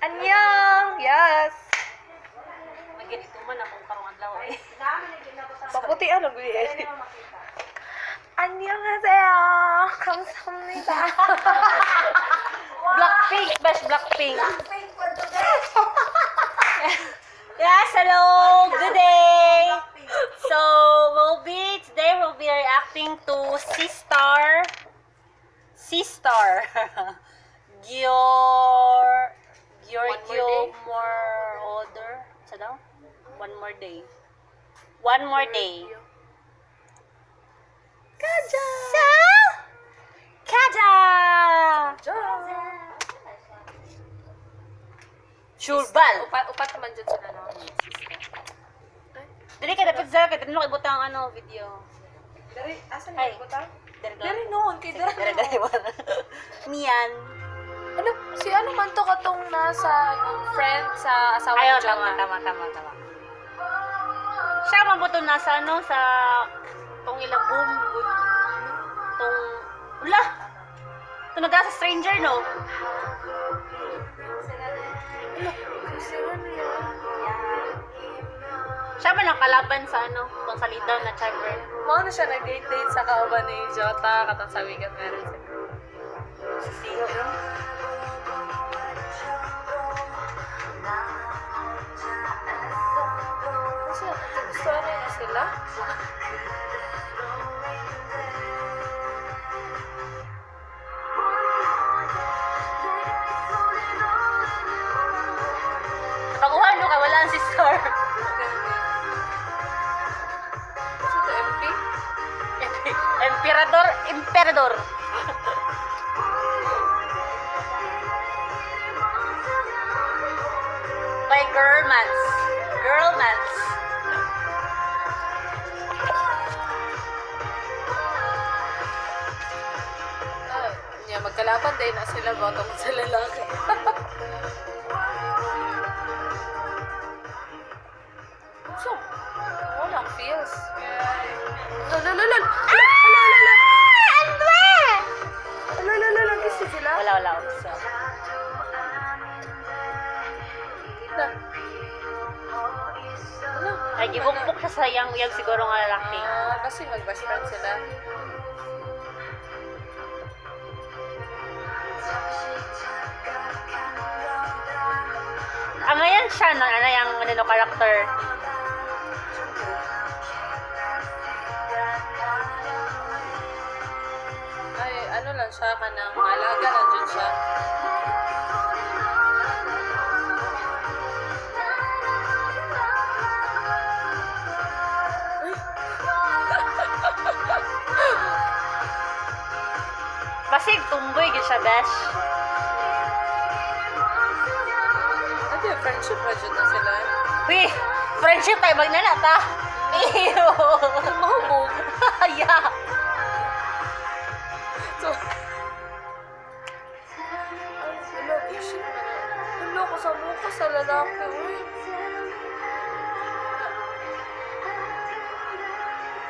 Annyeong! Yes! Magganito man akong karong adlaw eh. Maputi ano gud eh. 안녕하세요. 감사합니다. Blackpink, bash Blackpink. Yes, hello. Good day. So, we'll be today we'll be reacting to Sistar Sistar. Gior Giorgio More Order. Sa daw? One more day. One more day. Kaja! So, Kaja! Churbal. Upat, upat naman dyan sila, no? Dili ka dapat sa kay dili mo ibutang ang ano video. Dari, asan Ay. yung butang? Dili Dari noon, kay Dili dari. dili. Mian. Ano, si ano man to katong nasa ano, friend sa asawa Ayo ni Jota? tama tama tama tama. Siya man po to nasa ano sa tong ila boom good. Tong ula. To nagka sa stranger no. Ano, si ano yan? Siya man ang kalaban sa ano tong salida na chamber. Mao na siya nag-date-date sa kauban ni Jota katong sa weekend meron sila. Siyo no. Kasi gusto na na sila. Napaguhan no kay wala ang sister. Kasi to MP? Emperador, emperador. By Girlmans. Girlmans. Ah, niya, magkalaban din na sila ba tungkol sa lalaki. So, walang feels. Lalalala! Lalalala! Andre! Lalalala! Gusto sila? Wala, wala. So, Na. Ano? ay, gibukbok siya sa yang yang siguro nga lalaki. Ah, kasi mag-best friend sila. Ang ngayon siya, no, ano yung ano, no, character. Ay, ano lang siya, kanang alaga lang dyan siya. Basig, tumboy, gid siya, besh. Ano yung friendship ba dyan na sila? Uy, friendship tayo, magnana ta. Ew. Mahubog. Yeah. So, ay, wala, bullshit na na. Wala ko sa mukha sa lalaki, uy.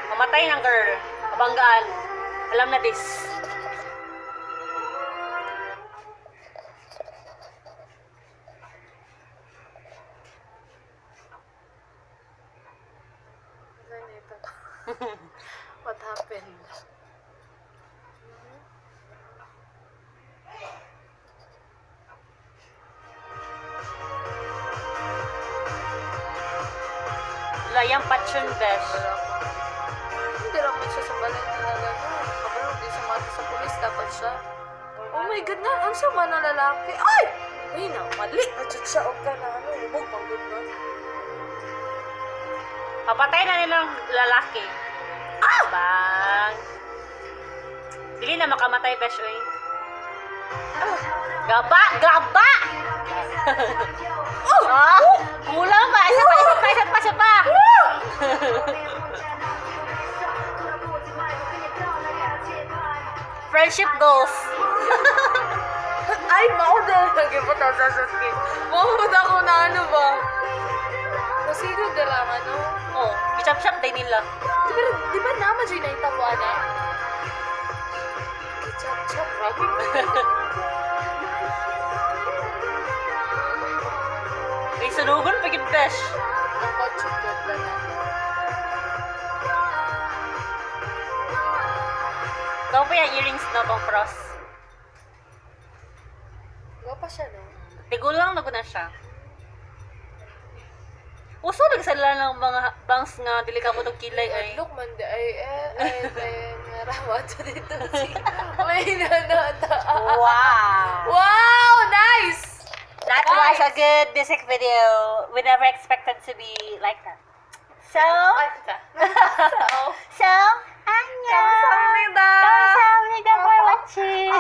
Mamatay ng girl. Kabanggaan. Alam na this. Ganito. What happened? Wala, yung patsun, besh. Wala ko. Hindi naman siya sa balay nila gano'n. Kabalo, di siya mata sa pulis, dapat siya. Oh my God na, ang sama na lalaki. Ay! Ay na, mali. Nachat siya, og ka na, ano, hubog, manggod ba? Papatay na nilang lalaki. Ah! Bang. Dili na makamatay, besh, oy. Gaba! Gaba! Oh! Ah, kulang pa! Isa pa, isa pa, isa pa, isa pa! Friendship goals. Ay, mao na lagi pa ta sa sakit. Mao na ako na ano ba? Nasigod na lang, ano? Oh, ichap-chap din nila. Di ba, di ba naman dyan nahitabo, ana? Kichap-chap, grabe. pagid besh. Ang kotse ko na. Gwapo yung earrings na tong cross. Gwapa siya, no? Tigulang na gud na siya. Uso rin sila ng mga bangs nga dili ka mo tong kilay ay. Look man di ay eh ay ay nga to dito si may nanata. Wow! Wow, nice. That was a good music video. We never expected to be like that. So, so, annyeong! Kamsahamnida! Kamsahamnida for watching!